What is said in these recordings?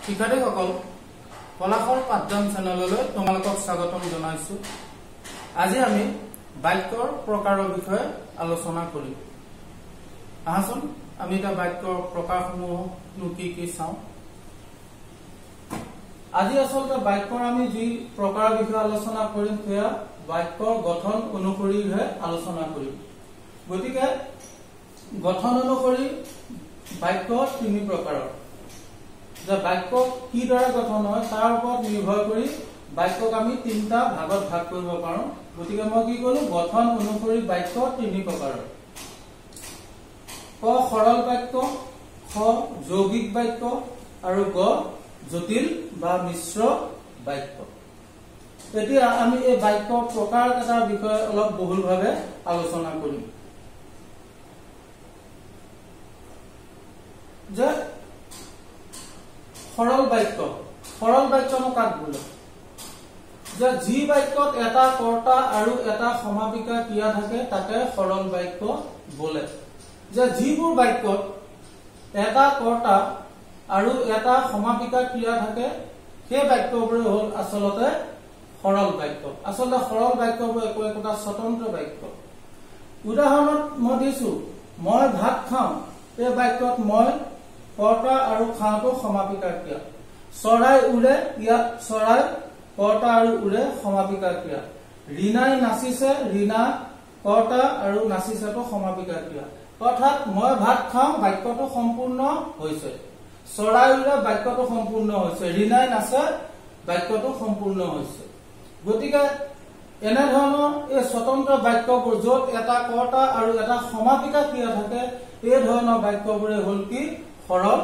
শিক্ষাৰ্থীসকল, পলাশৰ পাঠদান চেনেললৈ তোমালোকক স্বাগতম জনাইছো। আজি আমি বাক্যৰ প্ৰকাৰৰ বিষয়ে আলোচনা কৰিম। আহাচোন আমি এটা বাক্যৰ প্ৰকাৰসমূহনো কি কি চাওঁ। আজি আচলতে বাক্যৰ আমি যি প্ৰকাৰৰ বিষয়ে আলোচনা কৰিম সেয়া বাক্যৰ গঠন অনুসৰিহে আলোচনা কৰিম। গতিকে গঠন অনুসৰি বাক্য তিনি প্ৰকাৰৰ। যে বাক্য কিদৰে গঠন হয় তাৰ ওপৰত নিৰ্ভৰ কৰি বাক্যক আমি তিনিটা ভাগত ভাগ কৰিব পাৰো। গতিকে মই কি কলো, গঠন অনুসৰি বাক্য তিনি প্ৰকাৰৰ। ক সৰল বাক্য, খ যৌগিক বাক্য আৰু গ জটিল বা মিশ্ৰ বাক্য। এতিয়া আমি এই বাক্য প্ৰকাৰ কেইটাৰ বিষয়ে অলপ বহুলভাৱে আলোচনা কৰিম। যে সৰল বাক্য, সৰল বাক্যনো কাক বোলে? যে যি বাক্যত এটা কৰ্তা আৰু এটা সমাপিকা ক্ৰিয়া থাকে তাকে সৰল বাক্য বোলে। যে যিবোৰ বাক্যত এটা কৰ্তা আৰু এটা সমাপিকা ক্ৰিয়া থাকে সেই বাক্যবোৰে হ'ল আচলতে সৰল বাক্য। আচলতে সৰল বাক্যবোৰ একো একোটা স্বতন্ত্ৰ বাক্য। উদাহৰণত মই দিছো, মই ভাত খাওঁ, এই বাক্যত মই কৰ্তা আৰু খাওঁটো সমাপিকা ক্ৰিয়া। চৰাই উৰে, ইয়াত চৰাই কৰ্তা আৰু উৰে সমাপিকা ক্ৰিয়া। ৰীণাই নাচিছে, ৰীণা কৰ্তা আৰু নাচিছেটো সমাপিকা ক্ৰিয়া। অৰ্থাৎ মই ভাত খাওঁ বাক্যটো সম্পূৰ্ণ হৈছে, চৰাই উৰে বাক্যটো সম্পূৰ্ণ হৈছে, ৰীণাই নাচে বাক্যটো সম্পূৰ্ণ হৈছে। গতিকে এনেধৰণৰ এই স্বতন্ত্ৰ বাক্যবোৰ য'ত এটা কৰ্তা আৰু এটা সমাপিকা ক্ৰিয়া থাকে এই ধৰণৰ বাক্যবোৰে হ'ল কি সৰল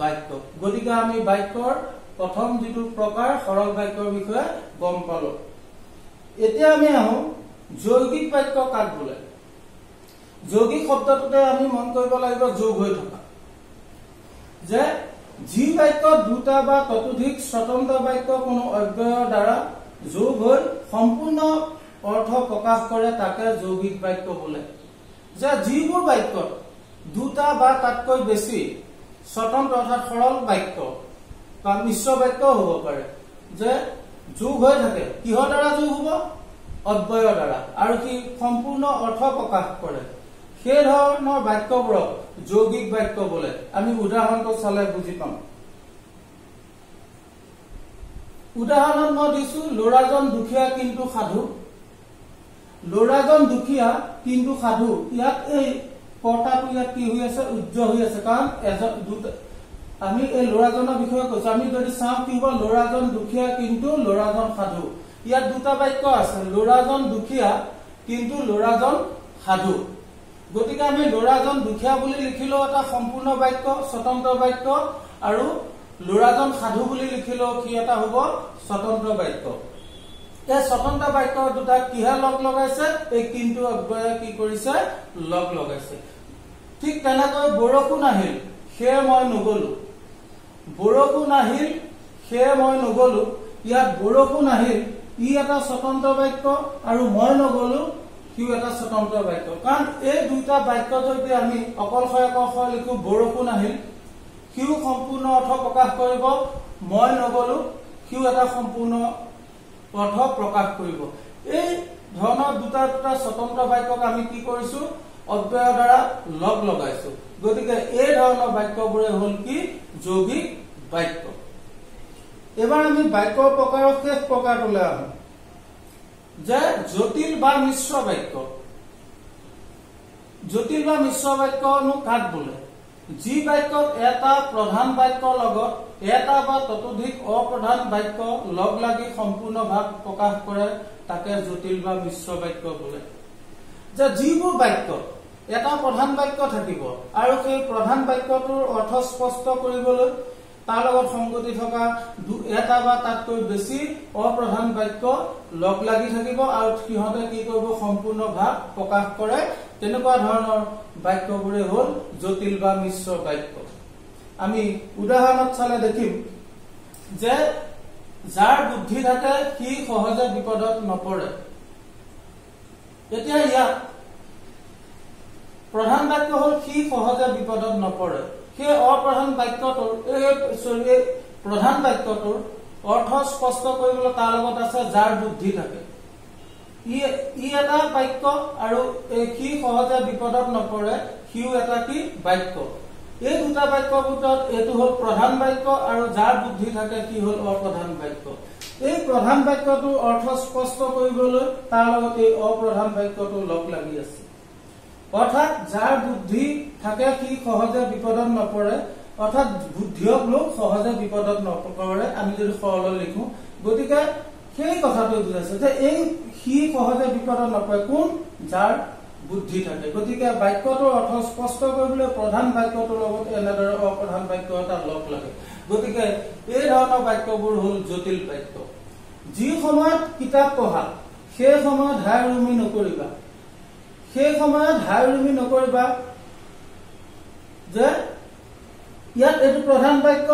বাক্য। গতিকে আমি বাক্যৰ প্ৰথম যিটো প্ৰকাৰ সৰল বাক্যৰ বিষয়ে গম পালো। এতিয়া আমি আহো যৌগিক বাক্য কাক বোলে। যৌগিক শব্দটোতে আমি মন কৰিব লাগিব যোগ হৈ থকা। যে যি বাক্যত দুটা বা ততোধিক স্বতন্ত্ৰ বাক্য কোনো অব্যয়ৰ দ্বাৰা যোগ হৈ সম্পূৰ্ণ অৰ্থ প্ৰকাশ কৰে তাকে যৌগিক বাক্য বোলে। যে যিবোৰ বাক্যত দুটা বা তাতকৈ বেছি স্বতন্ত্ৰ অৰ্থাৎ সৰল বাক্য বা মিশ্ৰ বাক্য হ'ব পাৰে, যে যোগ হৈ থাকে, কিহৰ দ্বাৰা যোগ হ'ব? অব্যয়ৰ দ্বাৰা, আৰু সি সম্পূৰ্ণ অৰ্থ প্ৰকাশ কৰে, সেই ধৰণৰ বাক্যবোৰক যৌগিক বাক্য বোলে। আমি উদাহৰণটো চালে বুজি পাম। উদাহৰণত মই দিছো, ল'ৰাজন দুখীয়া কিন্তু সাধু। ল'ৰাজন দুখীয়া কিন্তু সাধু, ইয়াত এই কৰ্তাটো ইয়াত কি হৈ আছে? উজ্জ্ব হৈ আছে। কাৰণ এজন দুটা আমি এই ল'ৰাজনৰ বিষয়ে কৈছো। আমি যদি চাওঁ কি হ'ব, ল'ৰাজন দুখীয়া কিন্তু ল'ৰাজন সাধু। ইয়াত দুটা বাক্য আছে, ল'ৰাজন দুখীয়া কিন্তু ল'ৰাজন সাধু। গতিকে আমি ল'ৰাজন দুখীয়া বুলি লিখিলেও এটা সম্পূৰ্ণ বাক্য, স্বতন্ত্ৰ বাক্য, আৰু ল'ৰাজন সাধু বুলি লিখিলেও কি এটা হ'ব স্বতন্ত্ৰ বাক্য। এই স্বতন্ত্ৰ বাক্য দুটা কিহে লগ লগাইছে? এই কিন্তু অব্যয়ে কি কৰিছে? লগ লগাইছে। ঠিক তেনেকৈ বৰষুণ আহিল সেয়ে মই নগলো। বৰষুণ আহিল সেয়ে মই নগলো, ইয়াত বৰষুণ আহিল ই এটা স্বতন্ত্ৰ বাক্য আৰু মই নগলো সিও এটা স্বতন্ত্ৰ বাক্য। কাৰণ এই দুটা বাক্য যদি আমি অকলশৰে অকলশৰে লিখো, বৰষুণ আহিল সিও সম্পূৰ্ণ অৰ্থ প্ৰকাশ কৰিব, মই নগলো সিও এটা সম্পূৰ্ণ অৰ্থ প্ৰকাশ কৰিব। এই ধৰণৰ দুটা দুটা স্বতন্ত্ৰ বাক্যক আমি কি কৰিছো? অব্যয়ৰ দ্বাৰা লগ লগাইছো। গতিকে এই ধৰণৰ বাক্যবোৰে হ'ল কি যৌগিক বাক্য। এবাৰ আমি বাক্যৰ প্ৰকাৰৰ শেষ প্ৰকাৰটোলৈ আহো, যে জটিল বা মিশ্ৰ বাক্য। জটিল বা মিশ্ৰ বাক্যনো কাক বোলে? যি বাক্যত এটা প্ৰধান বাক্যৰ লগত এটা বা ততোধিক অপ্ৰধান বাক্য লগ লাগি সম্পূৰ্ণ ভাৱ প্ৰকাশ কৰে তাকে জটিল বা মিশ্ৰ বাক্য বোলে। যে যিবোৰ বাক্য এটা প্ৰধান বাক্য থাকিব আৰু সেই প্ৰধান বাক্যটোৰ অৰ্থ স্পষ্ট কৰিবলৈ তাৰ লগত সংগতি থকা এটা বা তাতকৈ বেছি অপ্ৰধান বাক্য লগ লাগি থাকিব আৰু সিহঁতে কি কৰিব? সম্পূৰ্ণ ভাৱ প্ৰকাশ কৰে, তেনেকুৱা ধৰণৰ বাক্যবোৰে হ'ল জটিল বা মিশ্ৰ বাক্য। আমি উদাহৰণত চালে দেখিম যে যাৰ বুদ্ধি থাকে সি সহজে বিপদত নপৰে। এতিয়া ইয়াত প্ৰধান বাক্য হ'ল সি সহজে বিপদত নপৰে। সেই অপ্ৰধান বাক্যটোৰ এই প্ৰধান বাক্যটোৰ অৰ্থ স্পষ্ট কৰিবলৈ তাৰ লগত আছে যাৰ বুদ্ধি থাকে, ই এটা বাক্য, আৰু সি সহজে বিপদত নপৰে সিও এটা কি বাক্য। এই দুটা বাক্যৰ ভিতৰত এইটো হ'ল প্ৰধান বাক্য আৰু যাৰ বুদ্ধি থাকে সি হ'ল অপ্ৰধান বাক্য। এই প্ৰধান বাক্যটোৰ অৰ্থ স্পষ্ট কৰিবলৈ তাৰ লগত এই অপ্ৰধান বাক্যটো লগ লাগি আছে। অৰ্থাৎ যাৰ বুদ্ধি থাকে সি সহজে বিপদত নপৰে, অৰ্থাৎ বুদ্ধিয়ক লোক সহজে বিপদত নপৰে আমি যদি সৰল লিখো। গতিকে সেই কথাটো বুজাইছে যে এই সি সহজে বিপদত নপৰে কোন, যাৰ বুদ্ধি থাকে। গতিকে বাক্যটোৰ অৰ্থ স্পষ্ট কৰিবলৈ প্ৰধান বাক্যটোৰ লগত এনেদৰে অপ্ৰধান বাক্য এটা লগ লাগে। গতিকে এই ধৰণৰ বাক্যবোৰ হ'ল জটিল বাক্য। যি সময়ত কিতাপ পঢ়া সেই সময়ত হাই ৰুমি নকৰিবা, সেই সময়ত হাই ৰুমি নকৰিবা, যে ইয়াত এইটো প্ৰধান বাক্য,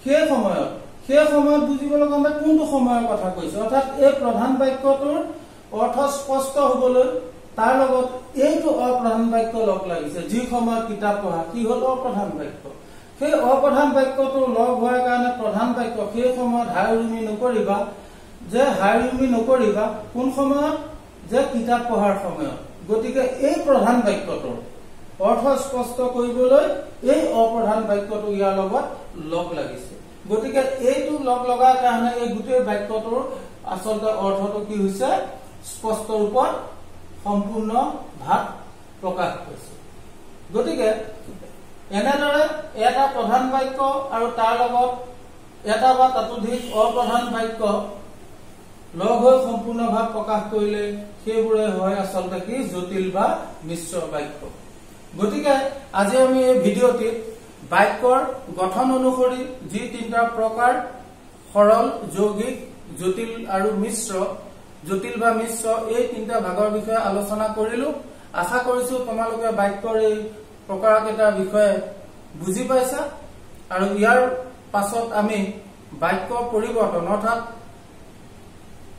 সেই সময়ত, সেই সময়ত বুজিবলৈ গ'লে কোনটো সময়ৰ কথা কৈছে, অৰ্থাৎ এই প্ৰধান বাক্যটোৰ অৰ্থ স্পষ্ট হবলৈ তাৰ লগত এইটো অপ্ৰধান বাক্য লগ লাগিছে। যি সময়ত কিতাপ পঢ়া কি হ'ল অপ্ৰধান বাক্য, সেই অপ্ৰধান বাক্যটো লগ হোৱাৰ কাৰণে প্ৰধান বাক্য সেই সময়ত হাই ৰুমি নকৰিবা, যে হাই ৰুমি নকৰিবা কোন সময়ত, যে কিতাপ পঢ়াৰ সময়ত। গতিকে এই প্ৰধান বাক্যটোৰ অৰ্থ স্পষ্ট কৰিবলৈ এই অপ্ৰধান বাক্যটো ইয়াৰ লগত লগ লাগিছে। গতিকে এইটো লগ লগাৰ কাৰণে এই গোটেই বাক্যটোৰ আচলতে অৰ্থটো কি হৈছে, স্পষ্ট ৰূপত সম্পূৰ্ণ ভাৱ প্ৰকাশ পাইছে। গতিকে এনেদৰে এটা প্ৰধান বাক্য আৰু তাৰ লগত এটা বা তাতোধিক অপ্ৰধান বাক্য লগ হৈ সম্পূৰ্ণ ভাৱ প্ৰকাশ কৰিলে সেইবোৰে হয় আচলতে কি জটিল বা মিশ্ৰ বাক্য। গতিকে আজি আমি এই ভিডিঅ'টিত বাক্যৰ গঠন অনুসৰি যি তিনিটা প্ৰকাৰ সৰল, যৌগিক, জটিল আৰু মিশ্ৰ, জটিল বা মিশ্ৰ এই তিনিটা ভাগৰ বিষয়ে আলোচনা কৰিলো। আশা কৰিছো তোমালোকে বাক্যৰ এই প্ৰকাৰকেইটাৰ বিষয়ে বুজি পাইছা। আৰু ইয়াৰ পাছত আমি বাক্য পৰিৱৰ্তন অৰ্থাৎ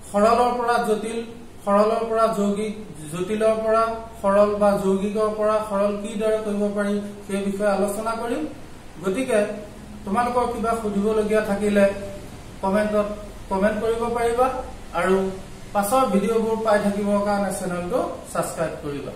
সৰলৰ পৰা জটিল, সৰলৰ পৰা যৌগিক, জটিলৰ পৰা সৰল বা যৌগিকৰ পৰা সৰল কিদৰে কৰিব পাৰি সেই বিষয়ে আলোচনা কৰিম। গতিকে তোমালোকৰ কিবা সুধিবলগীয়া থাকিলে কমেণ্টত কমেণ্ট কৰিব পাৰিবা আৰু পাছৰ ভিডিঅ'বোৰ পাই থাকিবৰ কাৰণে চেনেলটো ছাবস্ক্ৰাইব কৰিবা।